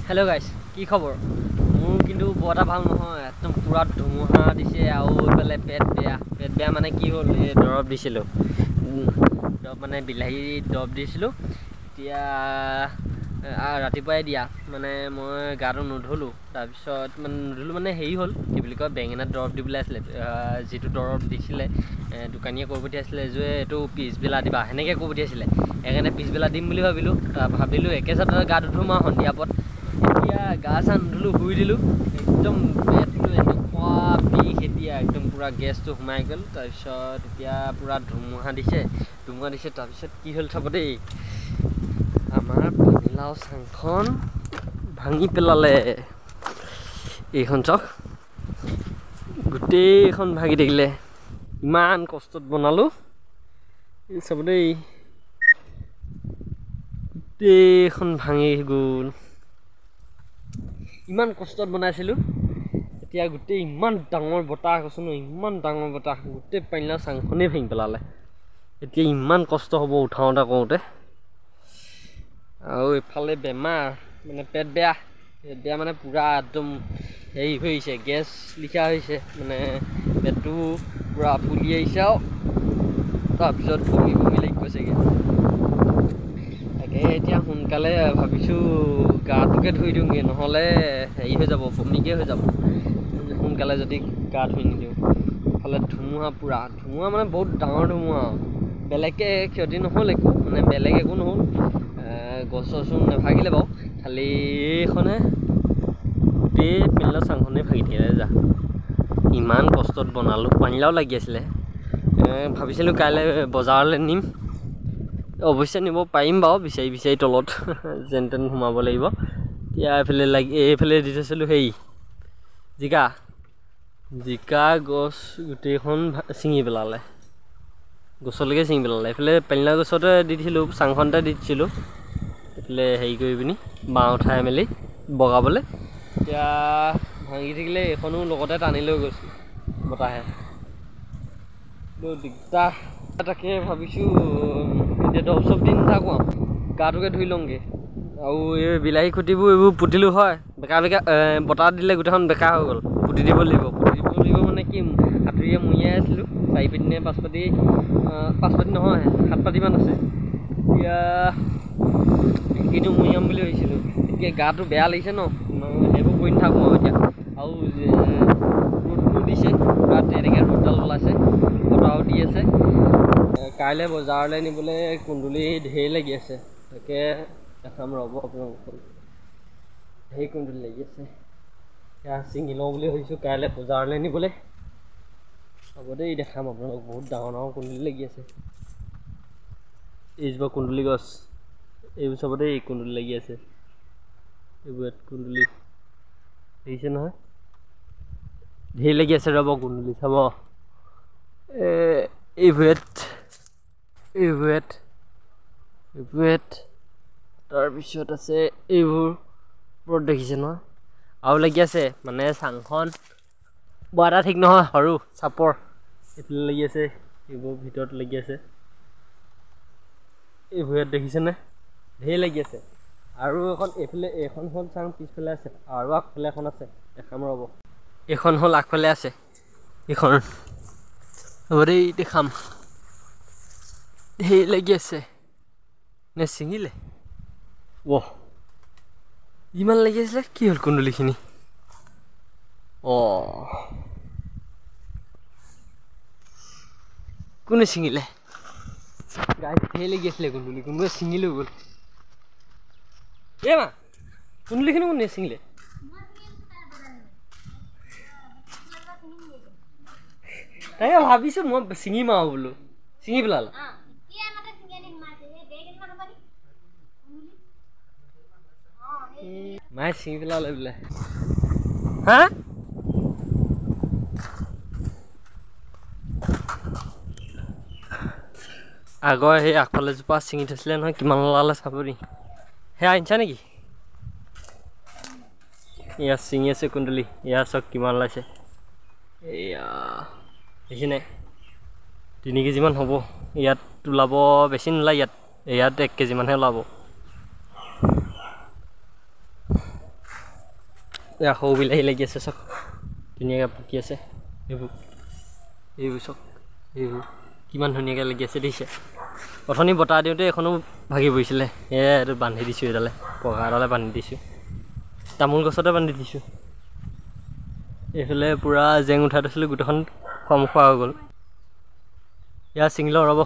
Hello' গাইছ, কি খবৰ? মোৰ কিন্তু বৰ এটা ভাল নহয়, একদম পূৰা ধুমুহা দিছে আৰু এইফালে পেট বেয়া। পেট বেয়া মানে কি হ'ল, এই দৰৱ দিছিলোঁ, দৰৱ মানে বিলাহী দৰৱ দিছিলোঁ। এতিয়া ৰাতিপুৱাই দিয়া, মানে মই গাটো নুধুলোঁ। তাৰপিছত মানে নুধুলোঁ মানে হেৰি হ'ল, কি বুলি কয়, বেঙেনাত দৰৱ দিবলৈ আছিলে। যিটো দৰৱ দিছিলে দোকানীয়ে কৈ পঠিয়াইছিলে যে এইটো পিছবেলা দিবা, সেনেকৈ কৈ পঠিয়াইছিলে। সেইকাৰণে পিছবেলা দিম বুলি ভাবিলোঁ। ভাবিলোঁ একে চাটতে গাটো ধুম আৰু সন্ধিয়া পৰত। এতিয়া গা চা নুধুলোঁ, শুই দিলোঁ। একদম পেটটো এনেকুৱা বিষ, এতিয়া একদম পূৰা গেছটো সোমাই গ'ল। তাৰপিছত এতিয়া পূৰা ধুমুহা দিছে, ধুমুহা দিছে। তাৰপিছত কি হ'ল চাব দেই, আমাৰ পানীলাও চাংখন ভাঙি পেলালে। এইখন চাওক, গোটেইখন ভাগি থাকিলে। ইমান কষ্টত বনালোঁ, এই চাব দেই, গোটেইখন ভাঙি গ'ল। ইমান কষ্টত বনাইছিলোঁ, এতিয়া গোটেই ইমান ডাঙৰ বতাহ, কৈছোঁ ন, ইমান ডাঙৰ বতাহ, গোটেই পানীলাও চাংখনেই ভাঙি পেলালে। এতিয়া ইমান কষ্ট হ'ব উঠাওঁতে কৰোঁতে। আৰু এইফালে বেমাৰ, মানে পেট বেয়া, পেট বেয়া মানে পূৰা একদম হেৰি হৈ আহিছে, গেছ লিখা হৈছে, মানে পেটটো পূৰা ফুলি আহিছে আৰু তাৰপিছত বমি বমি লাগি গৈছেগৈ। তাকে এতিয়া সোনকালে ভাবিছোঁ গাটোকে ধুই দিওঁগৈ, নহ'লে হেৰি হৈ যাব, বমিকে হৈ যাব সোনকালে যদি গা ধুই নিদিওঁ। ইফালে ধুমুহা, পূৰা ধুমুহা, মানে বহুত ডাঙৰ ধুমুহা। বেলেগকৈ ক্ষতি নহ'ল একো, মানে বেলেগ একো নহ'ল, গছ চছো নাভাগিলে বাৰু। খালি এইখনে গোটেই পানীলাও চাংখনেই ভাগি থাকিলে। যা, ইমান কষ্টত বনালোঁ, পানীলাও লাগি আছিলে। ভাবিছিলোঁ কাইলৈ বজাৰলৈ নিম, অৱশ্যে নিব পাৰিম বাৰু, বিচাৰি বিচাৰি তলত যেন তেন সোমাব লাগিব। এতিয়া এইফালে লাগি, এইফালে দি থৈছিলোঁ হেৰি জিকা, জিকা গছ গোটেইখন ছিঙি পেলালে, গছলৈকে ছিঙি পেলালে। এইফালে পানীলাও গছতে দি দিছিলোঁ, চাংখনতে দি দিছিলোঁ এইফালে হেৰি কৰি পিনি বাঁহ উঠাই মেলি বগাবলৈ। এতিয়া ভাঙি থাকিলে, এইখনো লগতে টানি লৈ গৈছোঁ বতাহে, দিগদাৰ। তাকে ভাবিছোঁ এতিয়া দৰৱ চব দি নাথাকোঁ আৰু গাটোকে ধুই লওঁগৈ। আৰু এই বিলাহী খুটিবোৰ এইবোৰ পুতিলোঁ হয়, বেকা বেকা বতাহ দিলে গোটেইখন বেকা হৈ গ'ল। পুতি দিব লাগিব, পুতি দিব লাগিব মানে কি, হাতুৰীয়ে মৰিয়াই আছিলোঁ। 4 পাতি নে 5 পাতি, 5 পাতি নহয়, 7 পাতিমান আছে। এতিয়া সেইখিনিও মৰিয়াম বুলি ভাবিছিলোঁ। এতিয়া গাটো বেয়া লাগিছে ন, সেইবোৰ কৰি নাথাকোঁ আৰু এতিয়া। আৰু ৰ'দটো দিছে পূৰা, তেনেকৈ ৰ'দডাল ওলাইছে, বতাহো দি আছে। কাইলৈ বজাৰলৈ নিবলৈ কুন্দুলি ঢেৰ লাগি আছে, তাকে দেখাম ৰ'ব আপোনালোকক। ঢেৰ কুন্দুলি লাগি আছে, সেয়া ছিঙি লওঁ বুলি ভাবিছোঁ কাইলৈ বজাৰলৈ নিবলৈ। হ'ব দেই, দেখাম আপোনালোক। বহুত ডাঙৰ ডাঙৰ কুন্দুলি লাগি আছে। এইজোপা কুন্দুলি গছ, এইবোৰ চবতে এই কুন্দুলি লাগি আছে। এইবোৰ ইয়াত কুন্দুলি দেখিছে নহয়, ঢেৰ লাগি আছে। ৰ'ব কুন্দুলি চাব, এইবোৰ ইয়াত, এইবোৰ ইয়াত, এইবোৰ ইয়াত, তাৰপিছত আছে এইবোৰ ওপৰত দেখিছে নহয়, আৰু লাগি আছে। মানে চাংখন বৰ এটা ঠিক নহয়, সৰু চাপৰ। এইফালে লাগি আছে, এইবোৰ ভিতৰত লাগি আছে। এইবোৰ ইয়াত দেখিছেনে, ঢেৰ লাগি আছে। আৰু এখন এইফালে, এইখন হ'ল চাং পিছফালে আছে, আৰু আগফালে এখন আছে, দেখাম ৰ'ব। এইখন হ'ল আগফালে আছে এইখন, হ'ব দেই দেখাম। ঢেৰ লাগি আছে নে ছিঙিলে? ৱ, ইমান লাগি আছিলে, কি হ'ল কুন্দুলিখিনি? অঁ, কোনে ছিঙিলে? গাইজ ঢেৰ লাগি আছিলে কুন্দুলি, কোনোবাই ছিঙি লৈ গ'ল। এই মা, কুন্দুলিখিনি কোনে ছিঙিলে? তাকে ভাবিছোঁ মই ছিঙিম আৰু বোলো, ছিঙি পেলালে। মায়ে ছিঙি পেলালে বোলে। হা, আগৰ সেই আগফালে জোপা ছিঙি থৈছিলে নহয়, কিমান ওলালে চাব নি। সেয়া আনিছা নেকি? ইয়াত ছিঙি আছে কুন্দুলি, ইয়াত চাওক কিমান ওলাইছে। এয়া দেখিছেনে, 3 কেজিমান হ'ব। ইয়াত ওলাব বেছি নোলায়, ইয়াত 1 কেজিমানহে ওলাব। এয়া সৰু বিলাহী লাগি আছে চব ধুনীয়াকৈ পকি আছে। এইবোৰ এইবোৰ চব এইবোৰ কিমান ধুনীয়াকৈ লাগি আছে দেখিছে। অথনি বতাহ দিওঁতে এইখনো ভাগি পৰিছিলে, এয়া এইটো বান্ধি দিছোঁ, এইডালে পঘা এডালে বান্ধি দিছোঁ, তামোল গছতে বান্ধি দিছোঁ। এইফালে পূৰা জেং উঠাই থৈছিলোঁ, গোটেইখন খম খোৱা হৈ গ'ল। ইয়াৰ ছিঙি লওঁ ৰ'ব।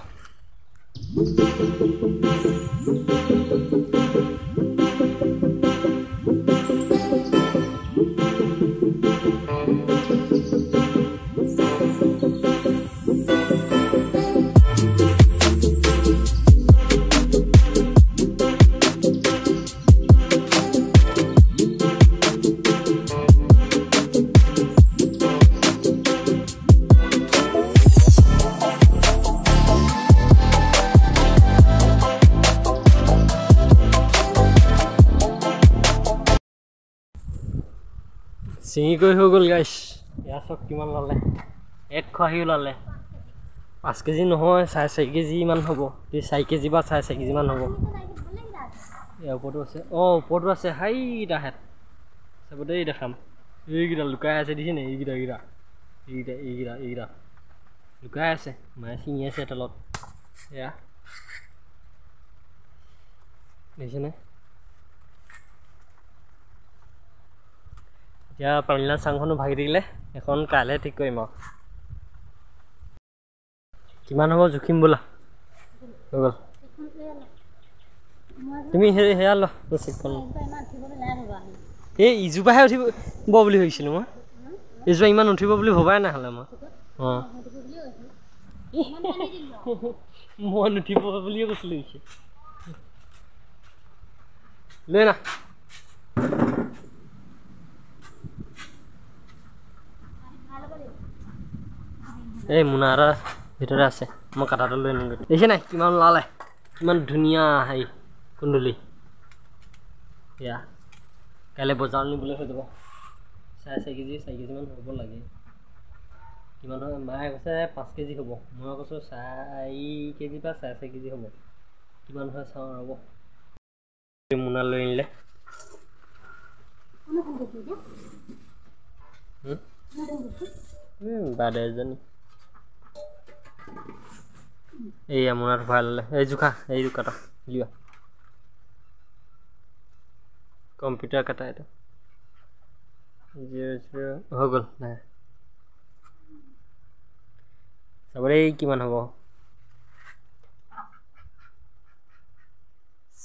চিঙি কৰি হৈ গ'ল গাইছ। এয়া চব কিমান ওলালে, এক খৰাহী ওলালে। 5 কেজি নহয়, 4.5 কেজিমান হ'ব, এই 4 কেজি বা 4.5 কেজিমান হ'ব। ইয়াৰ ওপৰতো আছে, অঁ ওপৰতো আছে। হাইকেইটা হেত চবতে দেখাম। এইকেইটা লুকাই আছে দেখিছেনে, এইকেইটা এইকেইটা এইকেইটা এইকেইটা এইকেইটা লুকাই আছে, মায়ে ছিঙি আছে তলত। এয়া দেখিছেনে। এতিয়া পানীলাও চাংখনো ভাগি থাকিলে, এখন কাইলৈ ঠিক কৰিম আৰু। কিমান হ'ব জুখিম বোলা, হৈ গ'ল। তুমি সেই সেয়া লোৱা। এই ইজোপাহে উঠিব বুলি ভাবিছিলোঁ মই, এইজোপা ইমান উঠিব বুলি ভবাই নাই হ'লে মই। অঁ মই নুঠিব বুলিয়ে কৈছিলোঁ। লৈ না এই মোনা এটা ভিতৰতে আছে, মই কাটাটো লৈ আনিমগৈ। দেখিছে নাই কিমান ওলালে, কিমান ধুনীয়া হেৰি কুন্দুলি। এয়া কাইলৈ বজাৰত নিবলৈ হৈ যাব। 4.5 কেজি 4 কেজিমান হ'ব লাগে। কিমান হয় মায়ে কৈছে 5 কেজি হ'ব, মই কৈছোঁ 4 কেজি বা 4.5 কেজি হ'ব। কিমান হয় চাওঁ ৰ'ব। মোনা লৈ আনিলে। বাইদেউ এজনী এইয়া মোনাটো ভৰাই ল'লে। এই জোখা, এইটো কাটা উলিওৱা, কম্পিউটাৰ কাটা এইটো। 0 0 হৈ গ'ল। নাই চাব দেই কিমান হ'ব।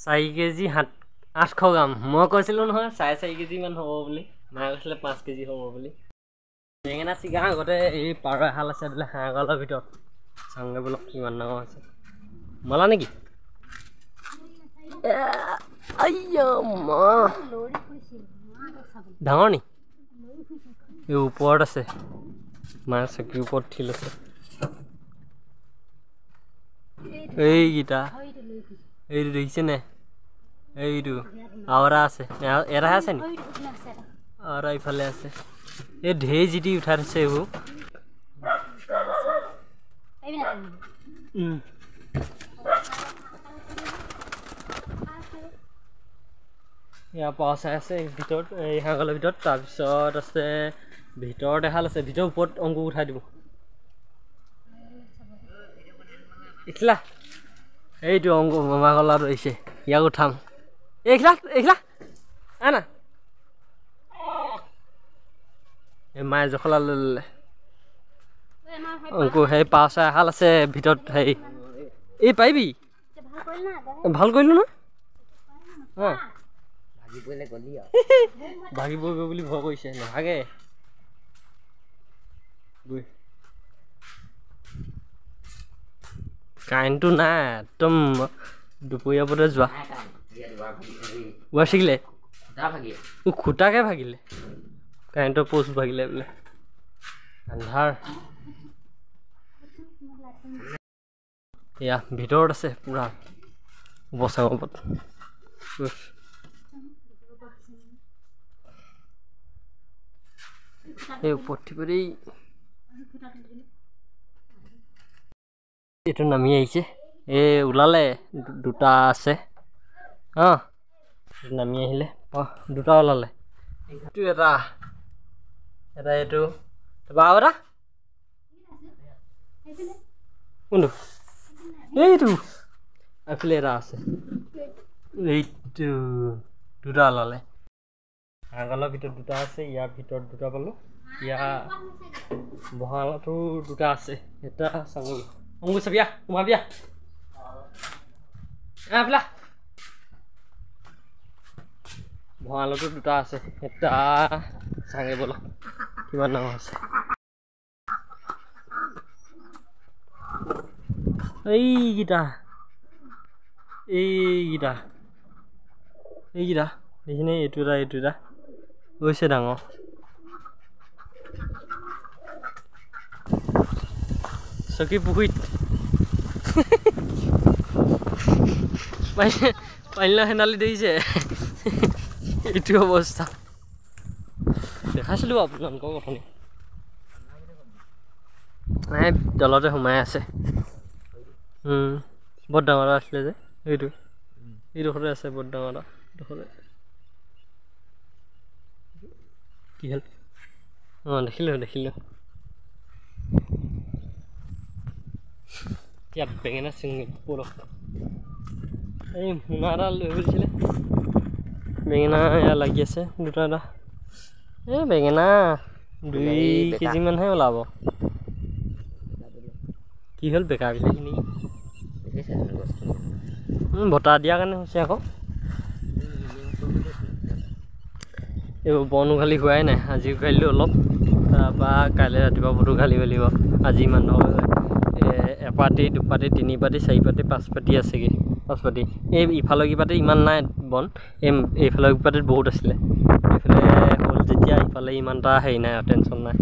4 কেজি 800 গ্ৰাম। মই কৈছিলোঁ নহয় 4.5 কেজিমান হ'ব বুলি, মায়ে কৈছিলে 5 কেজি হ'ব বুলি। বেঙেনা চিগা আগতে এই পাৰ এহাল আছে বোলে হাঁহ গঁৰালৰ ভিতৰত, চাওঁগৈ বোলক কিমান ডাঙৰ হৈছে। মলা নেকি? ডাঙৰ নি? এই ওপৰত আছে, মায়ে চকীৰ ওপৰত উঠি লৈছে। এইকেইটা এইটো দেখিছে নে? এইটো আৰু এটা আছে, এটাহে আছে নি? আৰু এটা ইফালে আছে। এই ঢেৰ জিতি উঠাই থৈছে এইবোৰ। ইয়াৰ পাৰ চাই আছে ভিতৰত, এই হাঁহ ভিতৰত। তাৰপিছত আছে ভিতৰত এহাল আছে, ভিতৰৰ ওপৰত অংক উঠাই দিব। এইখিলা এইটো অংক মামা কলাটো আহিছে, ইয়াক উঠাম। এইখিলা এইখিলা আনা। এই মায়ে জখলা লৈ ল'লে। অংকু সেই পাৰ চৰাই এহাল আছে ভিতৰত। হেৰি এই পাৰিবি, ভাল কৰিলোঁ নহয়। অঁ ভাগিব বুলি ভয় কৰিছে, নাভাগে। কাৰেণ্টটো নাই একদম, দুপৰীয়া পতে যোৱা ছিগিলে, খুটাকে ভাগিলে, কাৰেণ্টৰ প'ষ্ট ভাগিলে বোলে। আন্ধাৰ। এয়া ভিতৰত আছে পূৰা বচাঙৰ ওপৰত। এই ওপৰত উঠিব দেই। এইটো নামি আহিছে, এই ওলালে দুটা আছে। অঁ নামি আহিলে, অঁ দুটা ওলালে। এইটো এটা এটা এইটো তাৰপৰা আৰু এটা কোনটো এইটো এইফালে এটা আছে এইটো দুটা ওলালে আগালৰ ভিতৰত দুটা আছে ইয়াৰ ভিতৰত দুটা পালোঁ ইয়াৰ বহালতো দুটা আছে এটা চাগৈ অংগু চাবি আহ সোমাবি আহ আহ ভঁৰালতো দুটা আছে এটা চাগে ব'লক কিমান ডাঙৰ আছে এইকেইটা এইকেইটা এইকেইটা দেখিনে এইটো এটা এইটো এটা হৈছে ডাঙৰ চকী পুখুৰীত পানীলা হেনালি দেখিছে এইটো অৱস্থা দেখাইছিলোঁ আপোনালোকক অথনি নাই তলতে সোমাই আছে বৰ ডাঙৰ এটা আছিলে যে এইটো এইডোখৰতে আছে বৰ ডাঙৰ এটা এইডোখৰতে কি হ'ল অঁ দেখিলোঁ দেখিলোঁ এতিয়া বেঙেনা চিঙি ব'লক এই মোনা এটা লৈ গৈছিলে বেঙেনা এয়া লাগি আছে দুটা এটা এই বেঙেনা 2 কেজি মানহে ওলাব কি হ'ল বেকা বিলাহী নেকি বতাহ দিয়াৰ কাৰণে হৈছে আকৌ এইবোৰ বন উঘালি হোৱাই নাই আজি উঘালিলোঁ অলপ তাৰপৰা কাইলৈ ৰাতিপুৱা বতো উঘালিব লাগিব আজি ইমান এপাতি দুপাতি তিনি পাতি চাৰি পাতি পাঁচ পাতি আছেগৈ পাঁচ পাতি এই ইফালৰ কিপাতি ইমান নাই বন এই এইফালৰ কিপাতিত বহুত আছিলে এইফালে হ'ল যেতিয়া ইফালে ইমান এটা হেৰি নাই আৰু টেনশ্যন নাই।